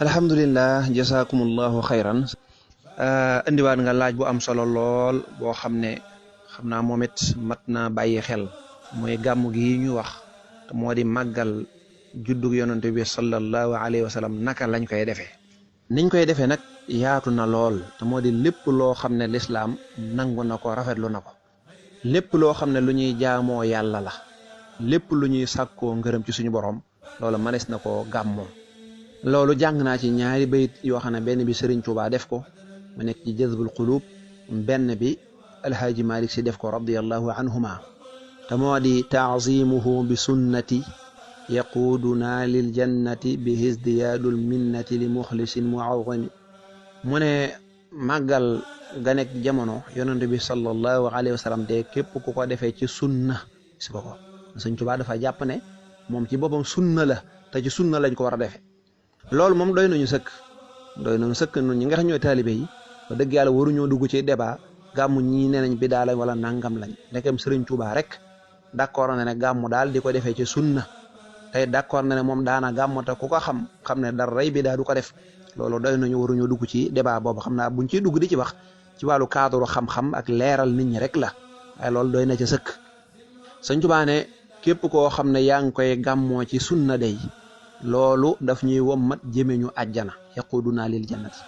alhamdulillah jazakumullahu xayran indiwaat nga laaj bu am solo lool boo xam ne xam naa moom it mat na bàyyi xel mooy gàmm gi ñu wax te moo di màggal juddug yonante bi sallallahu alayhi wa sallam naka lañ koy defee niñ koy defee nag yaatu na lool te moo di lépp loo xam ne lislaam nangu na ko rafetlu na ko lépp loo xam ne lu ñuy jaamoo yàlla la lépp lu ñuy sàkkoo ngërëm ci suñu borom loolu manees na ko gàmmoo loolu jàng naa ci ñaari bayit yoo xam ne benn bi Sëriñ Tuubaa def ko mu nekk ci jazbul qulub benn bi alhaaji Malik si def ko radiyallahu anhuma te moo di taazimuhu bi sunnati yaquuduna lil jannati bi hisdiyaadul minnati li muxlisin muawwami mu ne màggal ga nekk jamono yonente bi sallallahu alayhi wa sallam te képp ku ko defee ci sunna si ko Sëriñ Tuubaa dafa jàpp ne moom ci boppam sunna la te ci sunna lañ ko war a defee loolu moom doy nañu sëkk ñun ñi nga xam ñooy taalibe yi ba dëgg yàlla waruñoo dugg ci débat gàmmu ñii nee nañ bidaa lañ wala nangam lañ ndekam Sëriñ Tuubaa rek d'accord na ne gàmmu daal di ko defee ci sunna tey d'accord na ne moom daana gàmmu te ku ko xam ne dara rey bidaa du ko def loolu doy nañu waruñoo dugg ci débat boobu xam naa buñ ciy dugg di ci wax ci wàllu cadre xam-xam ak leeral nit ñi rek la waaye loolu doy na ca sëkk Sëriñ Tuubaa ne képp koo xam ne yaa ngi koy gàmmoo ci sunna day loolu daf ñuy wommat jëme ñu àjjana yaquduna lil jannati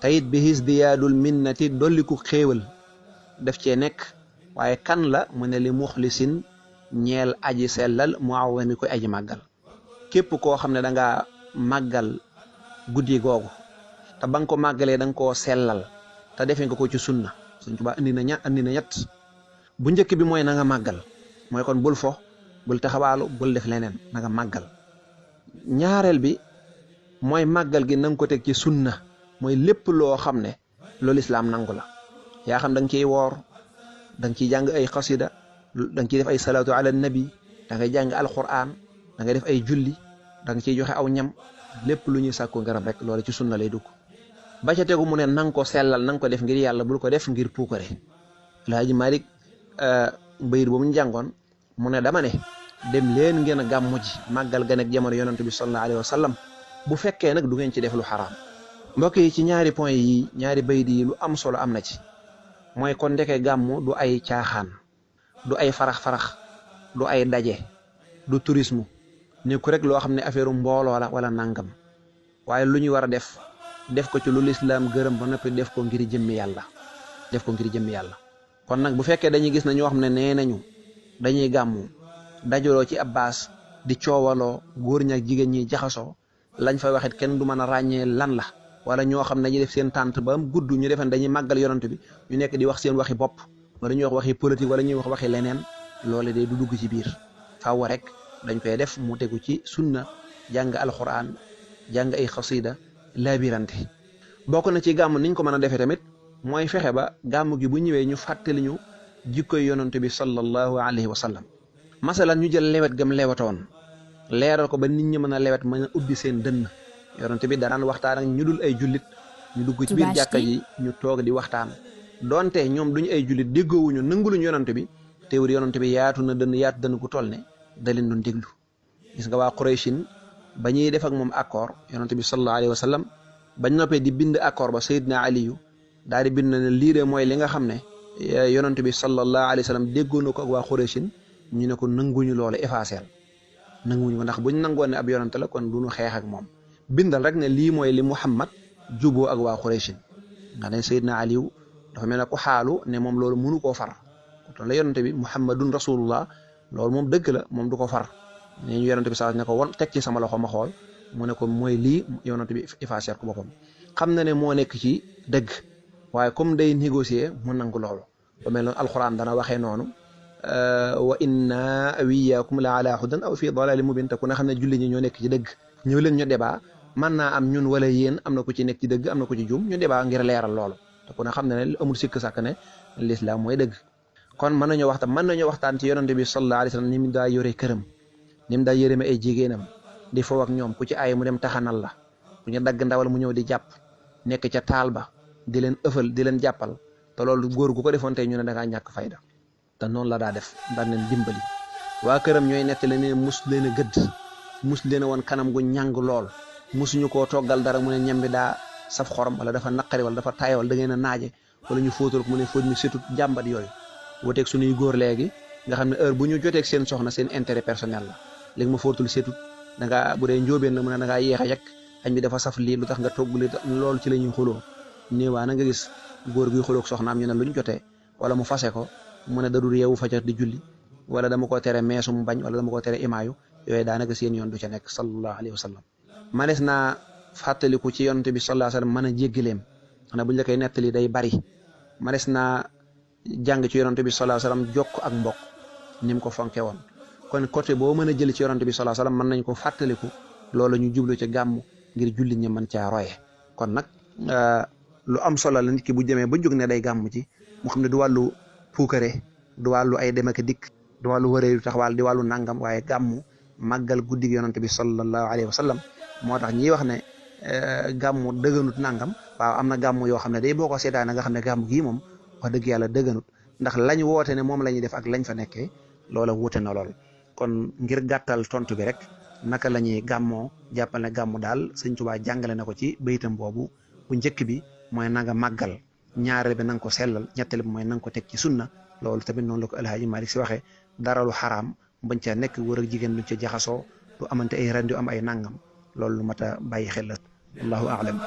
tayit bi hisdiyaadul minnati dolliku xéewal daf cee nekk waaye kan la mu ne li muxlisin ñeel aji sellal mu awwami koy aji màggal képp koo xam ne danga màggal guddi googu te ba nga ko màggalee da nga koo sellal te defee nga ko ci sunna Sëriñ Tuubaa andi na ñett bu njëkk bi mooy na nga màggal mooy kon bul fo bul taxawaalu bul def leneen na nga màggal ñaareel bi mooy màggal gi nanga ko teg ci sunna mooy lépp loo xam ne loolu islaam nangu la yaa xam da nga ciy woor da nga ciy jàng ay xasida da nga ciy def ay salaatu ala nabi da ngay jàng alquran da ngay def ay julli da nga ciy joxe aw ñam lépp lu ñuy sàkku ngaram rek loolu ci sunna lay dugg ba ca tegu mu ne nanga ko sellal nanga ko def ngir yàlla bul ko def ngir puukare Alaaji Malik bayir boobu ñu jàngoon mu ne dama ne dem leen ngeen a gàmmu ji màggal ga nekk jamono yonent bi sallallahu alayhi wa sallam bu fekkee nag du ngeen ci def lu xaraam mbokk yi ci ñaari point yi ñaari bayit yi lu am solo am na ci mooy kon ndeke gàmmu du ay caaxaan du ay farax-farax du ay daje du tourisme ni ku rek loo xam ne affaire mbooloo la wala nangam waaye lu ñuy war a def ko ci lu lislaam gërëm ba noppi def ko ngir jëmmi yàlla kon nag bu fekkee dañuy gis na ñoo xam ne nee nañu dañuy gàmmu dajaloo ci ab baas di coowaloo góor ñi ak jigéen ñi jaxasoo lañ fay waxit kenn du mën a ràññee lan la wala ñoo xam ne dañuy def seen tànt ba am gudd ñu defen dañuy màggal yonent bi ñu nekk di wax seen waxi bopp wala ñuy wax waxi politique wala ñuy wax waxi leneen loole day du dugg ci biir faaw rek dañ koy def mu tegu ci sunna jàng alquran jàng ay xasida labirante bokk na ci gàmm niñ ko mën a defee tamit mooy fexe ba gàmm gi bu ñëwee ñu fàttali ñu jikkoy yonent bi sallallahu alayhi wa sallam masalan ñu jël lewet gam lewatoon leeral ko ba nit ñi mën a lewet mën a ubbi seen dënn yonent bi danaan waxtaan ak ñu dul ay jullit ñu dugg ci biir jàkka ji ñu toog di waxtaan donte ñoom duñu ay jullit déggoowuñu nanguluñu yonent bi teewul yonent bi yaatu dënn ku toll ne da leen doon déglu gis nga waa Qurayshin ba ñuy def ak moom accord yonent bi sallallahu alayhi wa sallam bañ noppee di bind accord ba Seydina Aliyu daal di bind ne lii de mooy li nga xam ne yonent bi sallallahu alayhi wa sallam déggoon na ko ak waa Qurayshin ñu ne ko nanguñu loolu effaceel nanguñu ko ndax buñ nangoon ne ab yonent la kon duñu xeex ak moom bindal rek ne lii mooy li Muhammad juboo ak waa Qurayshin nga ne Seydina Aliyu dafa mel ne ku xaalu ne moom loolu mënu koo far kon la yonent bi Muhammadun rasulullah loolu moom dëgg la moom du ko far nee ñu yonent bi saa ne ko won teg ci sama loxo ma xool mu ne ko mooy lii yonent bi effacer ko boppam xam na ne moo nekk ci dëgg waaye comme day négocier mu nangu loolu ba mel noonu alxuraan dana waxee noonu wa inna wiyaakum la ala hudan aw fi dalalin mubin te ku ne xam ne julli ñi ñoo nekk ci dëgg ñëw leen ñu débat mën naa am ñun wala yéen am na ku ci nekk ci dëgg am na ku ci juum ñu débat ngir leeral loolu te ku ne xam ne amul sikk sàkk ne l'islam mooy dëgg kon mën nañoo waxtaan ci yonent bi sallallahu alayhi wa sallam ni mu daa yore këram ni mu daa yërëme ay jigéenam di foow ak ñoom ku ci ay mu dem taxanal la ku ñu dagg ndawal mu ñëw di jàpp nekk ca taal ba di leen ëffal di leen jàppal te loolu góor gu ko defoon tey ñu ne da ngaa ñàkk fayda te noonu la daa def daan leen dimbali waa këram ñooy nettali ne mus leen a gëdd mus leen a woon kanam gu ñàng lool musuñu koo toggal dara mu ne ñam bi daa saf xorom wala dafa naqari wala dafa taay wala da ngeen a naaje wala ñu fóotal ko mu ne fóot mi surtout jàmbat yooyu wuteeg suñuy góor léegi nga xam ne heure bu ñu joteeg seen soxna seen intérêt personnel la léegi ma fóotul surtout da ngaa bu dee njóobeen la mu ne da ngaa yéex a yekk añ bi dafa saf lii lu tax nga togg li loolu ci la ñuy xuloo néewaa na nga gis góor guy xuloog soxnaam ñu ne luñ jotee wala mu fase ko mu ne dadul yeewu fajar di julli wala dama ko tere meesu mu bañ wala dama ko tere imaayu yooyu daanaka seen yoon du ca nekk sallallahu alayhi wa sallam manes naa fàttaliku ci yonent bi sallallahu alayhi wa sallam mën a jéggaleem xanaa buñ la koy nettali day bari manes naa jàng ci yonent bi sallallahu alayhi wa sallam jokk ak mbokk ni mu ko fonke woon kon côté boo mën a jël ci yonent bi sallallahu alayhi wa sallam mën nañ ko fàttaliku loolu ñu jublu ci gàmm ngir julli ñi mën caa roye kon nag lu am solo la nit ki bu demee ba jóg ne day gàmm ci mu xam ne du wàllu puukare du wàllu ay dem ak dikk du wàllu wëree taxawal di wàllu nangam waaye gàmm màggal guddig yonante bi sallallahu alayhi wa sallam moo tax ñiy wax ne gàmmu dëgganut nangam waaw am na gàmm yoo xam ne day boo ko seetaan nga xam ne gàmm gii moom wax dëgg yàlla dëgganut ndax lañ woote ne moom la ñuy def ak lañ fa nekkee loola wuute na lool kon ngir gàttal tontu bi rek naka la ñuy gàmmoo jàppal ne gàmmu daal Sëñ Tuubaa jàngale na ko ci baytam boobu bu njëkk bi mooy na nga màggal ñaareel bi na nga ko sellal ñetteel bi mooy na nga ko teg ci sunna loolu tamit noonu la ko Alhaaji Malick Si waxee dara lu xaraam bañ ca nekk góor ak jigéen luñ ca jaxasoo lu amante ay ren yu am ay nangam loolu lu mat a bàyyi xel la wallahu a'lam